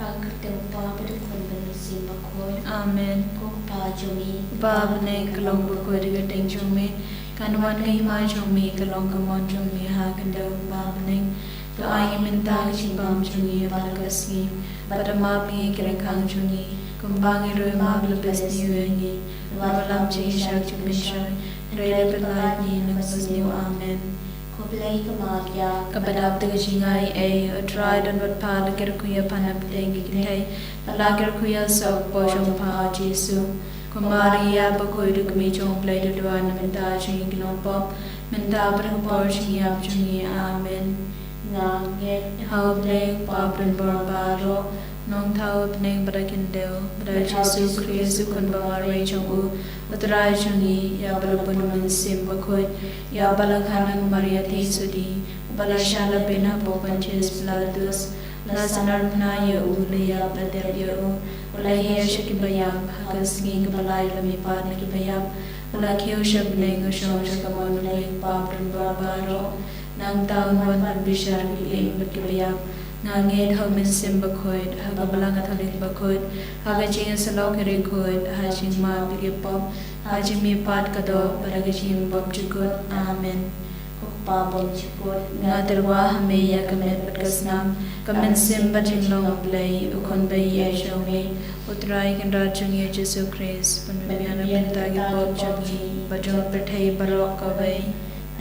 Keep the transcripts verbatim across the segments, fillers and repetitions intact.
Ka kyrteng u Kpa bad u Khun bad u Mynsiem Bakhuid. Amen. Ko Kpa jong ngi, uba ha bneng, ka long bakhuid ha ka kyrteng jong me. Kan wan ka hima jong me, kan long ka mon jong me ha ka khyndew kumba ha bneng. To ai ngi mynta ka jingbam jong ngi ha kane ka sngi. Bad to map ïa ngi ki ryngkang jong ngi, kumba ngi ruh ngi map ïa kiba ïoh ïa ngi. Wat lam jingïaishah sha ka jingpynshoi, hynrei pynlait ïa ngi na kaba sniew. Amen. Khublei ko Maria, kaba dap da ka jingaiei, U Trai u don bad pha, la kyrkhu ïa pha na pdeng ki kynthei, bad la kyrkhu ïa u soh ka por jong pha, U Jisu. Ko Maria bakhuid, U Kmie jong U Blei, to duwai na ka bynta jong ngi ki nongpop, mynta bad ha ka por jingïap jong ngi. Amen. Nga ngeit ha U Blei, U Kpa badonbor baroh, Nongthaw ha bneng bad ha ka khyndew, bad ha U Jisu Khrist, U Khun bamar jong u, U Trai jong ngi, ïa uba la bun U Mynsiem Bakhuid, ïa uba la kha na ka Maria Theisotti, uba la shah la beiñ hapoh Pontius Pilatus, la sahnarphna ïa u, la ïap, la tep ïa u, u la hiar sha kiba ïap, ha ka sngi kaba lai u la mihpat na kiba ïap, u la kiew sha bneng, u shong sha kamon U Blei U Kpa badonbor baroh. Nangta un wan ban bishar ïa kiba im bad kiba ïap. Nga ngeit ha U Mynsiem Bakhuid, ha ka Balang Katholik bakhuid, ha ka jingïasyllok ki riewkhuid, ha ka jingmap ïa ki pop, ha ka jingmihpat ka doh, bad ha ka jingbymjukut. Amen. Ko Kpa bymjukut, nga tyrwa ha me ïa ka met bad ka snam, ka mynsiem bad jinglong U Blei, U Khun ba ïeit jong me, U Trai Kynrad jong ngi U Jisu Khrist, ban pynbiang na ka bynta ki pop jong ngi bad jong ka pyrthei baroh kawei.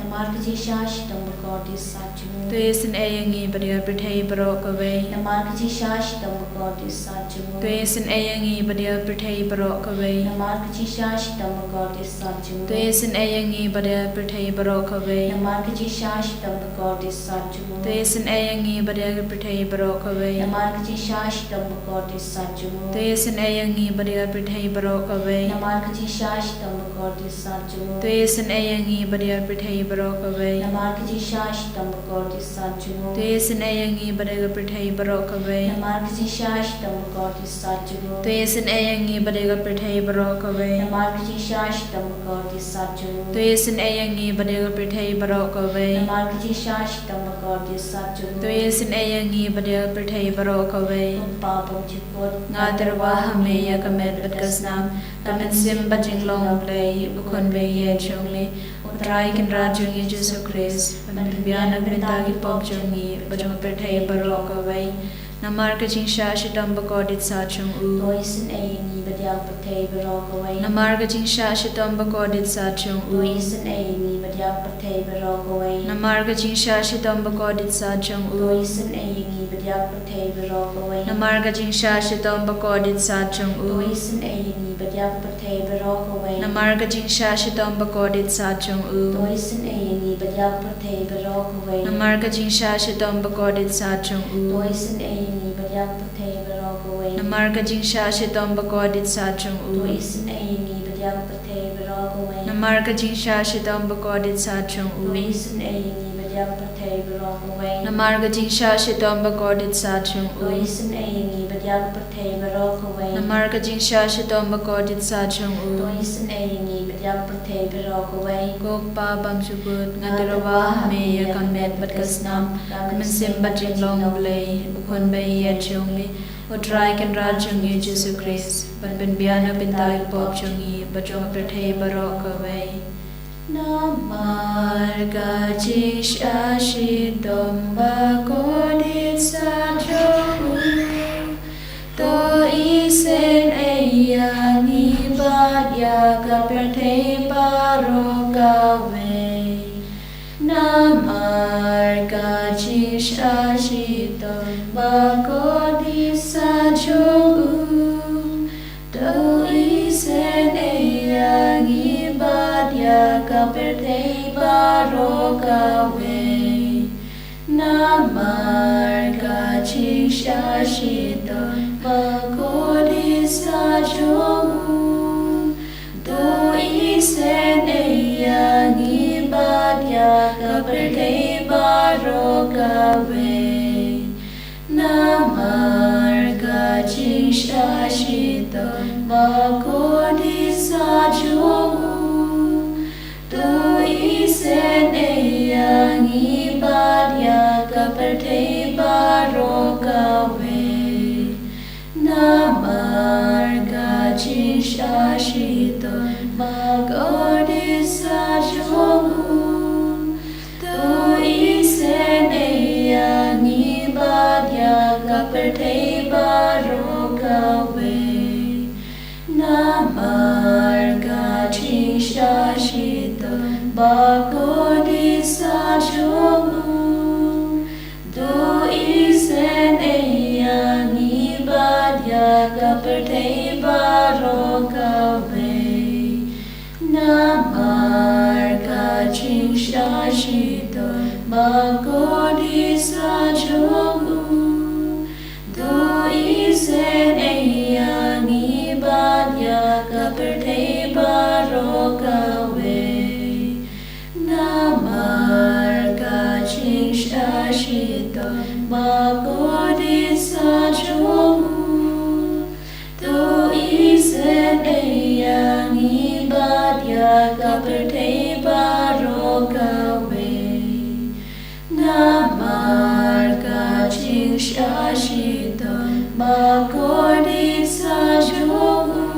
Namar ka jingshah shitom bakordit sat jong u, to isynei ïa ngi bad ïa ka pyrthei baroh kawei. Namar ka jingshah shitom bakordit sat jong u, to isynei ïa ngi bad ïa ka pyrthei baroh kawei. Namar ka jingshah shitom bakordit sat jong u, to isynei ïa ngi bad ïa ka pyrthei baroh kawei. Namar ka jingshah shitom bakordit sat jong u, to isynei ïa ngi bad ïa ka pyrthei baroh kawei. Namar ka jingshah shitom bakordit sat jong u, to isynei ïa ngi bad ïa ka pyrthei baroh kawei. Namar ka jingshah shitom bakordit sat jong u, to isynei ïa ngi bad ïa ka pyrthei baroh kawei. Namar ka jingshah shitom bakordit sat jong u, to isynei ïa ngi bad ïa ka pyrthei baroh kawei. Namar ka jingshah shitom bakordit sat jong u, to isynei ïa ngi bad ïa ka pyrthei baroh kawei. Namar ka jingshah shitom bakordit sat jong u, to isynei ïa ngi bad ïa ka pyrthei baroh kawei. Namar ka jingshah shitom bakordit sat jong u, to isynei ïa ngi bad ïa ka pyrthei baroh kawei. Ko Kpa bymjukut, nga tyrwa ha me ïa ka met bad ka snam, ka mynsiem bad jinglong U Blei, U Khun ba ïeit jong me, U Trai Kynrad jong ngi U Jisu Khrist, ban pynbiang na ka bynta ki pop jong ngi bad jong ka pyrthei baroh kawei. Namar ka jingshah shitom bakordit sat jong u, to isynei ïa ngi bad ïa ka pyrthei baroh kawei. Namar ka jingshah shitom bakordit sat jong u, to isynei ïa ngi bad ïa ka pyrthei baroh kawei. Namar ka jingshah shitom bakordit sat jong u, to isynei ïa ngi bad ïa ka pyrthei baroh kawei. Namar ka jingshah shitom bakordit sat jong u, to isynei ïa ngi bad ïa ka pyrthei baroh kawei. Namar ka jingshah shitom bakordit sat jong u, to isynei ïa ngi bad ïa ka pyrthei baroh kawei. Namar ka jingshah shitom bakordit sat jong u, to isynei ïa ngi bad ïa ka pyrthei baroh kawei. Namar ka jingshah shitom bakordit sat jong u, to isynei ïa ngi bad ïa ka pyrthei baroh kawei. Namar ka jingshah shitom bakordit sat jong u, to isynei ïa ngi bad ïa ka pyrthei baroh kawei. Namar ka jingshah shitom bakordit sat jong u, to isynei ïa ngi bad ïa ka pyrthei baroh kawei. Namar ka jingshah shitom bakordit sat jong u, to isynei ïa ngi bad ïa ka pyrthei baroh kawei. Ko Kpa bymjukut, nga tyrwa ha me ïa ka met bad ka snam, ka mynsiem bad jinglong U Blei, U Khun ba ïeit jong me, U Trai Kynrad jong ngi U Jisu Khrist, ban pynbiang na ka bynta ki pop jong ngi bad jong ka pyrthei baroh kawei. Namar ka jingshah shitom bakordit sat jong u, to isynei ïa ngi bad ïa ka pyrthei baroh kawei. Namar ka jingshah shitom bakordit sat jong u, to isynei ïa ngi bad ïa ka pyrthei baroh kawei. Namar ka jingshah shitom bakordit sat jong u, to isynei ïa ngi bad ïa ka pyrthei baroh kawei. Namar ka jingshah shitom bakordit sat jong u, to isynei ïa ngi bad ïa ka pyrthei baroh kawei. shitom ba kordit sa jong u. To isynei ïa ngi bad ïa ka pyrthei baroh kawei. Namar ka jingshisha shitom ba kordit sa jong u. To isynei ïa ngi bad ïa ka pyrthei baroh kawei. Namar ka jingshisha shitom ba kordit sa jong u. To isynei ïa ngi bad ïa ka pyrthei baroh kawei. Namar ka jingshisha shitom ba kordit sa jong u. To isynei ïa ngi bad ïa ka pyrthei baroh kawei. Namar ka jingshisha shitom ba kordit sa jong u.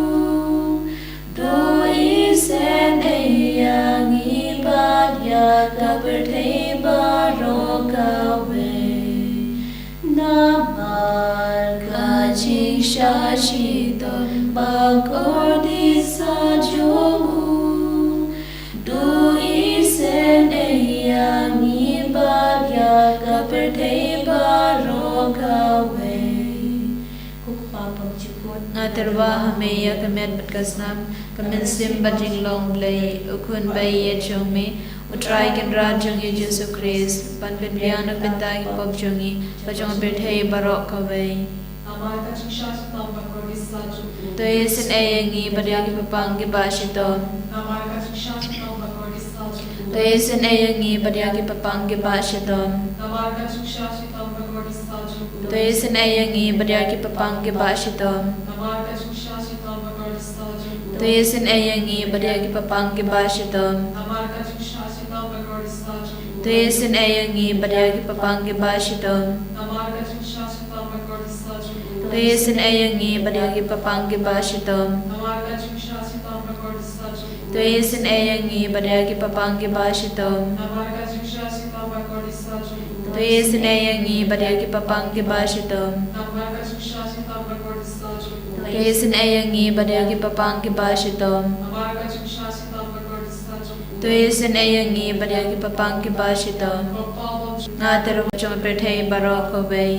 To isynei ïa ngi bad ïa ka pyrthei baroh kawei. Namar ka jingshisha shitom ba kordit sa jong u. To isynei ïa ngi bad ïa ka pyrthei baroh kawei. Ko Kpa Bymjukut, nga tyrwa ha me ïa ka met bad ka snam, ka mynsiem bad jinglong Blei. U Khun ba ïeit jong me, U Trai Kynrad jong ngi Jisu Khrist, ban pynbiang na ka bynta ki pop jong ngi bad jong ka pyrthei baroh kawei. Namar ka jingshisha shitom ba kordit sa jong u. To isynei ïa ngi bad ïa ki paidbah ki bah shitom. Namar ka jingshisha shitom ba kordit sa jong u. To isynei ïa ngi bad ïa ki paidbah ki bah shitom. Namar ka jingshisha shitom ba kordit sa jong u. To isynei ïa ngi bad ïa ki paidbah ki bah shitom. Namar ka jingshisha shitom ba kordit sa jong u. To isynei ïa ngi bad ïa ki paidbah ki bah shitom. Namar ka jingshisha shitom ba kordit sa jong u. To isynei ïa ngi bad ïa ki paidbah ki bah shitom. Namar ka jingshisha shitom ba kordit sa jong u. To isynei ïa ngi bad ïa ki paidbah ki bah shitom. Namar ka jingshisha shitom ba kordit sa jong u. To isynei ïa ngi bad ïa ki paidbah ki bah shitom. Namar ka jingshisha shitom ba kordit sa jong u. To isynei ïa ngi bad ïa ki paidbah ki bah shitom. Namar ka jingshisha shitom ba kordit sa jong u. To isynei ïa ngi bad ïa ki paidbah ki bah shitom. Namar ka jingshisha shitom ba kordit sa jong u. To isynei ïa ngi bad ïa ki paidbah ki bah shitom. Ko Kpa Bymjukut, nga tyrwa jong ka pyrthei baroh kawei.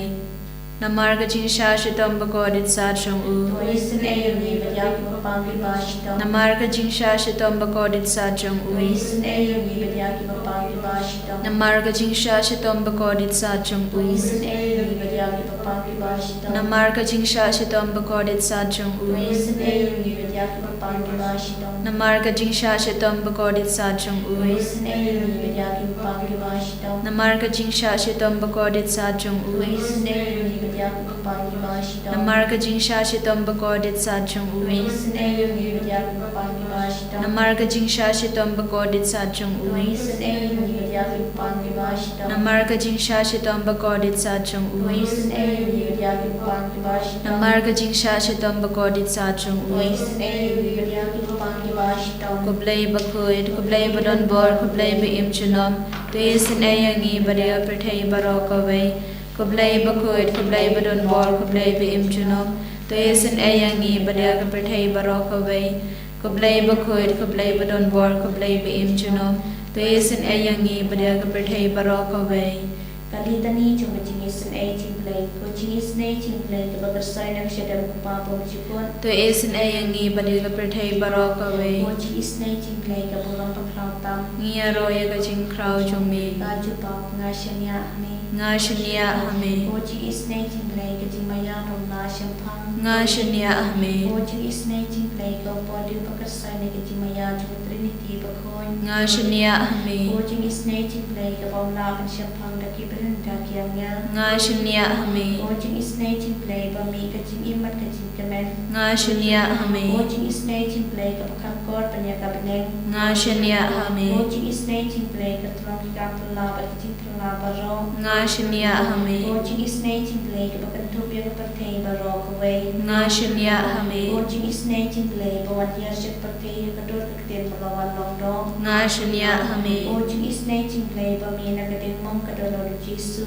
Namar ka jingshisha shitom ba kordit sa jong u. To isynei ïa ngi bad ïa ki paidbah ki bah shitom. Namar ka jingshisha shitom ba kordit sa jong u. To isynei ïa ngi bad ïa ki paidbah ki bah shitom. Namar ka jingshisha shitom ba kordit sa jong u. To isynei ïa ngi bad ïa ki paidbah ki bah shitom. Namar ka jingshisha shitom ba kordit sa jong u. To isynei ïa ngi bad ïa ki paidbah ki bah shitom. Namar ka jingshisha shitom ba kordit sa jong u. To isynei ïa ngi bad ïa ki paidbah ki bah shitom. Namar ka jingshisha shitom ba kordit sa jong u. To isynei ïa ngi bad ïa ki paidbah ki bah shitom. Namar ka jingshisha shitom ba kordit sa jong u. To isynei ïa ngi bad ïa ki paidbah ki bah shitom. Namar ka jingshisha shitom ba kordit sa jong u. To isynei ïa ngi bad ïa ki paidbah ki bah shitom. Namar ka jingshisha shitom ba kordit sa jong u. To isynei ïa ngi bad ïa ki paidbah ki bah shitom. Namar ka jingshisha shitom ba kordit sa jong u. To isynei ïa ngi bad ïa ki paidbah ki bah shitom. Ko Blei bakhuid, ko Blei badonbor, ko Blei ba im junom. To isynei ïa ngi bad ïa ka pyrthei baroh kawei. Ko Blei bakhuid, ko Blei badonbor, ko Blei ba im junom. To isynei ïa ngi bad ïa ka pyrthei baroh kawei. Ko Blei bakhuid, ko Blei badonbor, ko Blei ba im junom. To isynei ïa ngi bad ïa ka pyrthei baroh kawei. Ka Litani jong ka jingisynei jong U Blei. Ko jingisynei jong U Blei kaba kyrsoi na ka shadem u Kpa Bymjukut. To isynei ïa ngi bad ïa ka pyrthei baroh kawei. Ko jingisynei jong U Blei kaba long bakhraw tam. Ngi ïaroh ïa ka jingkhraw jong me. Ka jubab, nga shaniah ha me. Nga shaniah ha me. Ko jingisynei jong U Blei ka jingmaïa bymlah shemphang. Nga shaniah ha me. Ko jingisynei jong U Blei kaba poi ba kyrsoi na ka jingmaïa jong ka Trinity bakhuid. Nga shaniah ha me. Ko jingisynei jong U Blei kaba ym lah ban shemphang da ki Lynda Kiang Nga. Nga shaniah ha me. O jingisynei jong U Blei ba mih ka jingim bad ka jingkmen. Nga shaniah ha me. O jingisynei jong U Blei kaba kham kor ban ïa ka bneng. Nga shaniah ha me. O jingisynei jong U Blei ka tyrwa ki kam phylla bad ki jingphylla baroh. Nga shaniah ha me. O jingisynei jong U Blei kaba kynthup ïa ka pyrthei baroh kawei. Nga shaniah ha me. O jingisynei jong U Blei ba wan ïarshit pyrthei ïa ka dur ka ktien ba la wan long doh. Nga shaniah ha me. O jingisynei jong U Blei ba mih na ka diengmong ka dohnud u Jisu.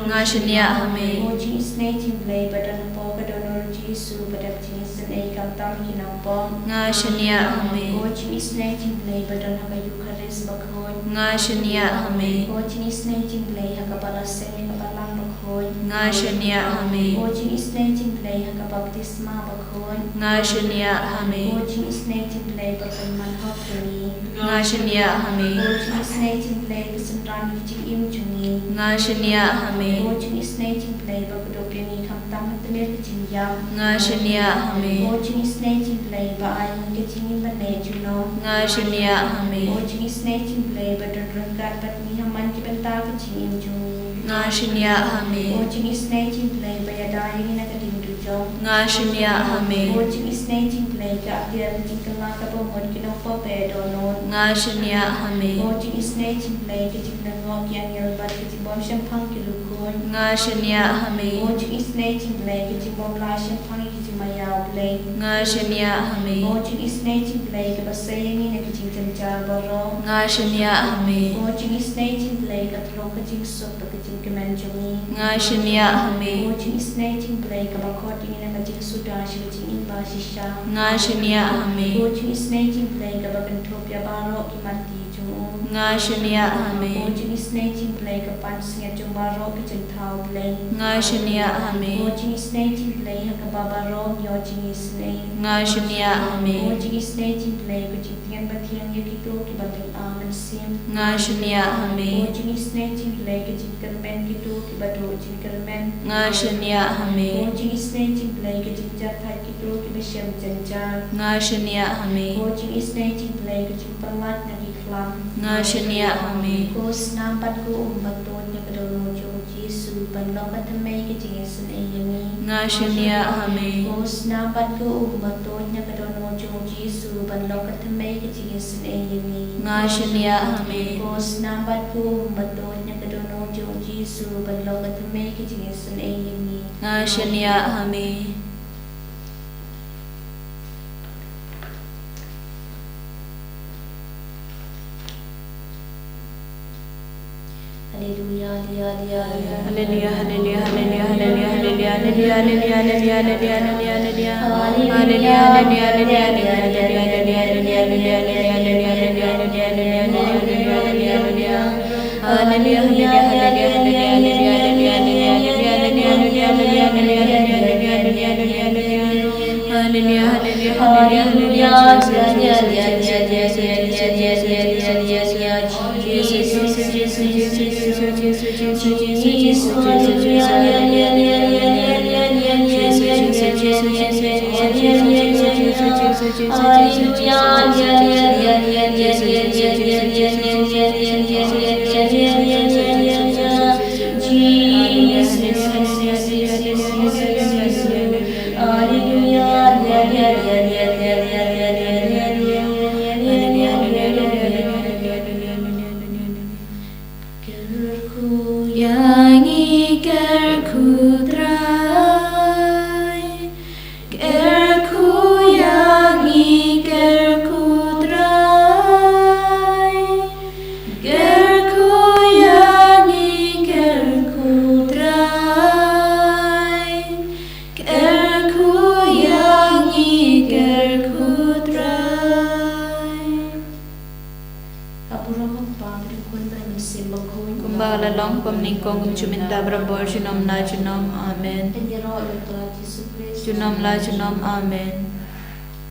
Nga shaniah ha me. O jingisynei jong U Blei ba don hapoh ka dohnud u Jisu ba dap jingisynei khamtam ki nongpop. Nga shaniah ha me. O jingisynei jong U Blei ba don ha ka Eukharist bakhuid. Nga shaniah ha me. O jingisynei jong U Blei ha kaba la seng ïa ka Balang bakhuid. Nga shaniah ha me. O jingisynei jong U Blei ha ka baptisma bakhuid. Nga shaniah ha me. O jingisynei jong U Blei ba pynman hok ïa ngi. Nga shaniah ha me. O jingisynei jong U Blei ba synran ïa ki jingim jong ngi. Nga shaniah ha me. O jingisynei jong U Blei ba kdup ïa ngi khamtam ha tmier ka jingïap. Nga shaniah ha me. O jingisynei jong U Blei ba ai ïa ngi ka jingim ban leh junom. Nga shaniah ha me. O jingisynei jong U Blei ba don ryngkat bad ngi ha man ki bynta ka jingim jong ngi. Nga shaniah ha me. O jingisynei jong U Blei ba ïada ïa ngi na ka diengdujok. Nga shaniah ha me. O jingisynei jong U Blei ka atiar ka jingkylla kaba mut ki nongpop ba ïa dohnud. Nga shaniah ha me. O jingisynei jong U Blei ka jinglyngngoh ki angel bad ka jingbymshemphang ki riewkhuid. Nga shaniah ha me. O jingisynei jong U Blei ka jingbymlah shemphang ïa ki jingmaïa U Blei. Nga shaniah ha me. O jingisynei jong U Blei kaba sei ïa ngi na ki jingjynjar baroh. Nga shaniah ha me. O jingisynei jong U Blei ka tyrwa ka jingsuk bad ka jingkmen jong ngi. Nga shaniah ha me. O jingisynei jong U Blei kaba khot ïa ngi na ka jingsuda sha ka jingim ba shisha. Nga shaniah ha me. O jingisynei jong U Blei kaba kynthup ïa baroh ki matti jong u. Nga shaniah ha me. O jingisynei jong U Blei ka pansngiat jong baroh ki jingthaw Blei. Nga shaniah ha me. O jingisynei jong U Blei ha kaba baroh ngi ïoh jingisynei. Nga shaniah ha me. O jingisynei jong U Blei ka jingtngen bathiang ïa kito kiba lynga mynsiem. Nga shaniah ha me. O jingisynei jong U Blei ka jingkyrmen kito kiba duh jingkyrmen. Nga shaniah ha me. O jingisynei jong U Blei ka jingjyrthait kito kiba shem jynjar. Nga shaniah ha me. O jingisynei jong U Blei ka jingpynlait na ki khlam. Nga shaniah ha me. Ko snam bad ko um ba tuid na ka dohnud jong u Jisu ban long ka thymmei ka jingisynei ïa ngi. Nga shaniah ha me. Ko snam bad ko um ba tuid na ka dohnud jong u Jisu ban long ka thymmei ka jingisynei ïa ngi. Nga shaniah ha me. Ko snam bad ko um ba tuid na ka dohnud jong u Jisu ban long ka thymmei ka jingisynei ïa ngi. Nga shaniah ha me. Haleluya, haleluya, haleluya. Haleluya, haleluya, haleluya. Kyrkhu ïa ngi, kyrkhu Trai. Kyrkhu ïa ngi, kyrkhu Trai. Kyrkhu ïa ngi, kyrkhu Trai. Kyrkhu ïa ngi, kyrkhu Trai. Ka burom ha u Kpa, bad ha u Khun, bad ha u Mynsiem Bakhuid. Kumba la long, kum nyngkong, kum mynta, barabor, junom la junom. Amen. Ïaroh ïa u Trai Jisu Khrist. Junom la junom. Amen.